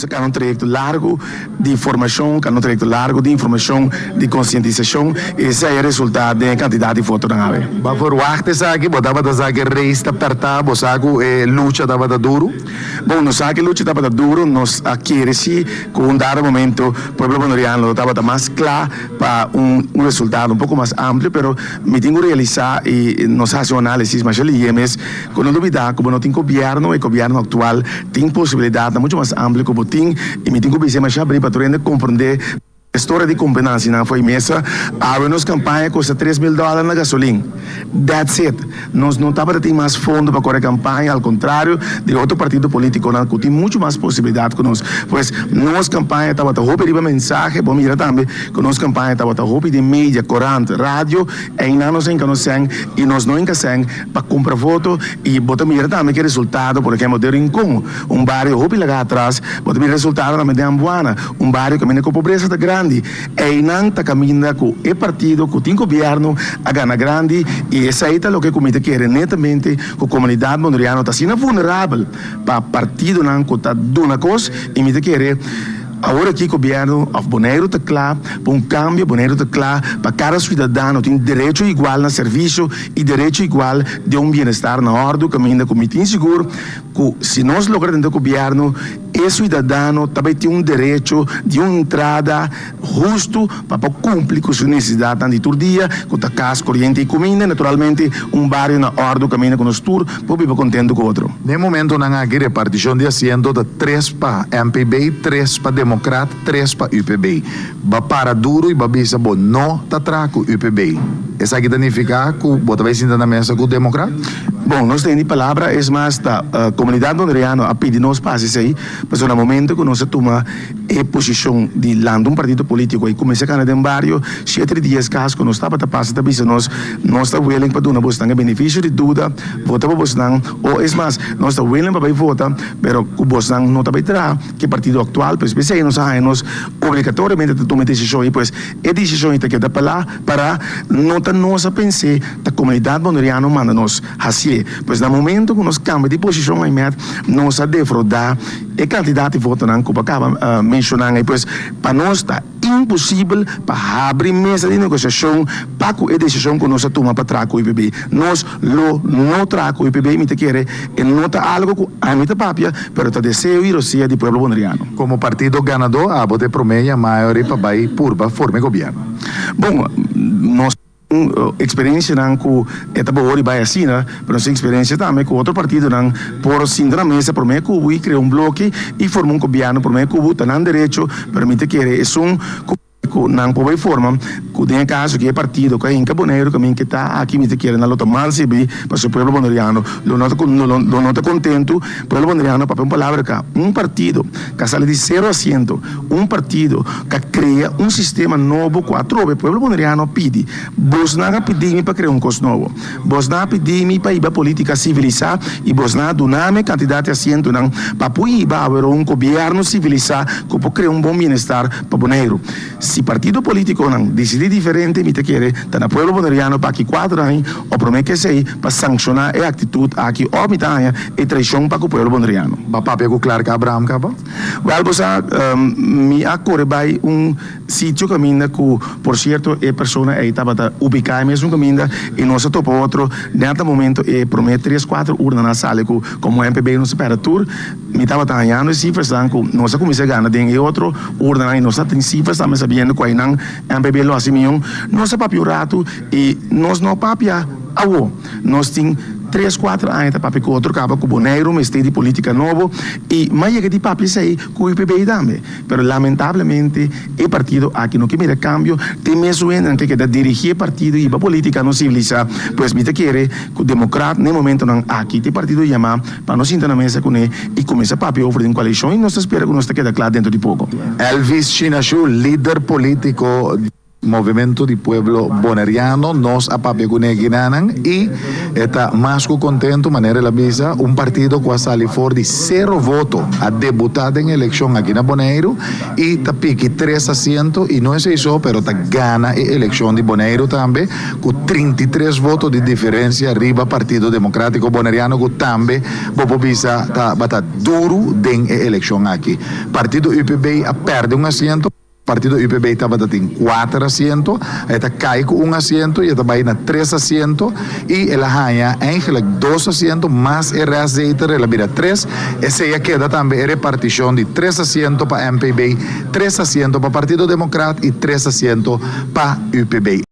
Nos a kana un trayekto largu di formashon, kana un trayekto largu di informashon, di konsientisashon, i esei a resultá den e kantidat di votonan awe. Bo a verwagt esaki? Bo tabata sa ku e reis ta pèrtá? Bo sa ku e lucha tabata duru? Bon, nos sa ku e lucha tabata duru. Nos a kere si ku un dado momento pueblo boneriano lo tabata mas kla pa un resultado un poko mas amplio, pero mi tin ku realisá i nos hasi un análisis masha lihé mes ku no lubidá ku bo no tin gobièrnu, e gobièrnu aktual tin posibilidatnan muchu mas amplio ku bo tin i mi tin ku bisa e masha abrí pa tur hende komprondé e storia di kompenansianan for e mesa. Awe nos kampaña kosta 3000 dòler na gasolin. That's it. Nos no tabata tin mas fondo pa kore kampaña, al kontrario di otro partido politikonan ku tin muchu mas posibilidat ku nos. Pues nos kampaña tabata hopi riba mensahe, bo mira tambe ku nos kampaña tabata hopi den media, korant, radio, einan nos a hinka nos sèn i nos no hinka sèn pa kumpra voto i bo ta mira tambe ke resultado, por ehempel den Rincon, un bario hopi laga atras, bo ta mira resultado tambe den Ambuana, un bario kaminda ku pobresa ta grandi. Einan ta kaminda ku e partido ku tin gobièrnu a gana grandi i esei ta loke ku mi ta kere netamente ku komunidat boneriano ta asina vulnerabel pa partidonan ku ta duna kos i mi ta kere awor aki gobièrnu òf Boneiru ta kla pa un kambio, Boneiru ta kla pa kada suidadano tin derecho igual na servisio i derecho igual den un bienestar na òrdu kaminda ku mi tin sigur ku si nos logra den gobièrnu e suidadano ta bai tin un derecho di un entrada hustu pa por kumpli ku su nesesidatnan di tur dia, ku ta kas, koriente i kuminda, i naturalmente un bario na òrdu kaminda ku nos tur por biba kontentu ku otro. Den e momentonan aki repartishon di asiento ta tres pa MPB, tres pa Demokrat, tres pa UPB. Ba para duru i ba bisa bo no ta traha ku UPB. Esaki ta nifiká ku bo ta bai sinta na mesa ku Demokrat? Bon, nos tene di palabra, es mas ta komunidat boneriano a pidi nos pa hasi esei, pasobra na momento ku nos a tuma e posishon di lanta un partido polítiko i kuminsá kana den bario, shete di dies kas ku nos tabata pasa ta bisa nos, nos ta willing pa duna bosnan e benefisio di duda, vota pa bosnan, o es mas, nos ta willing pa bai vota, pero ku bosnan no ta bai traha. Ke partido aktual, pues p'esei nos a haña nos obligatoriamente ta tuma e desishon ei, pues e desishon ei ta keda palá, pará, no ta nos a pens'é, ta komunidat boneriano manda nos hasié. Pues na momento ku nos kambia di posishon ei mèt nos a defrodá e kantidat di votonan ku bo a kaba menshoná ei, pues pa nos ta imposibel pa habri mesa di negosiashon pa ku e desishon ku nos a tuma pa traha ku UPB. Nos lo no traha ku UPB, mi ta kere e no ta algo ku ami ta papia, pero ta deseo i rosea di pueblo boneriano. Komo partido ganadó abo ta e promé yamá ori pa bai purba forma e gobièrnu. Bon, nos. Un experiencianan cu e ta bohor y bay asina, pero nos tin experiencia tambe cu otro partidonan por sinta na mesa prome cu bo y crea un bloke y forma un gobierno prome cu bo, ta nan derecho, pero mi ta kere esun cu cu nan por bay forma, cu den e caso cu e partido cu a hinca Boneiru camin ke ta aki mi ta kere nan lo ta mal sirbi pasobra pueblo boneriano lo no ta lo no ta contento, pueblo boneriano papia un palabra aca, un partido ca sali di cero asiento. Un partido ka krea un sistema nobo ku atrobe pueblo boneriano a pidi. Bosnan a pidi mi pa krea un kos nobo. Bosnan a pidi mi pa hiba politika sivilisá i bosnan a duna mi e kantidat di asientonan pa por hiba awero un gobièrnu sivilisá ku por krea un bon bienestar pa Boneiru. Si partido politikonan disidí diferente mi ta kere ta na pueblo boneriano pa aki kuater aña o promé ke esei pa sankshoná e aktitut aki òf mi ta haña e traishon pa ku pueblo boneriano. Bo a papia ku Clark Abraham kaba? Wèl bo sa, mi a kore bai un sitio kaminda ku, por sierto, e persona ei tabata ubiká e mesun kaminda i nos a topa otro. Nèt na momento e promé tres, kuater urnanan a sali ku komo MPB nos a pèrdè tur. Mi tabata hañando e sifrasnan ku nos a kuminsá gana den e otro urnanan i nos a tin sifras tambe sabiendo ku einan MPB lo hasi mion. Nos a papia un ratu i nos no papia awo. Nos tin tres kuater aña ta papia ku otro kaba ku Boneiru mester di politika nobo i m'a yega di papia esei ku UPB tambe. Pero lamentablemente e partido aki no ke mira kambio, tin mesun hendenan ke keda dirigi e partido i hiba politika no sivilisa. Pues mi ta kere ku Demokrat na e momentonan aki ta e partido yama pa nos sinta na mesa kuné i kuminsá papia over di un koalishon i nos ta spera ku nos ta keda kla dentro di poko. Elvis Shinashu, lider politiko. Movimento di Pueblo Boneriano, nos a papia ku neguinanan i e ta mas ku kontentu, manera el a bisa, un partido ku a sali for di sero voto a debutá den elekshon aki na Boneiru i ta piki tres asiento i no esei so pero ta gana e elekshon di Boneiru tambe ku 33 voto di diferensia riba Partido Demokratiko Boneriano ku tambe bo por bisa tabata duru den e elekshon aki. Partido UPB a pèrdè un asiento. Partido UPB tabata tin kuater asiento, e ta kai ku un asiento i e ta bai na tres asiento i el a haña eigenlijk dos asiento mas e restzetel el a bira tres. Esei a keda tambe e repartishon di tres asiento pa MPB, tres asiento pa Partido Demokrat i tres asiento pa UPB.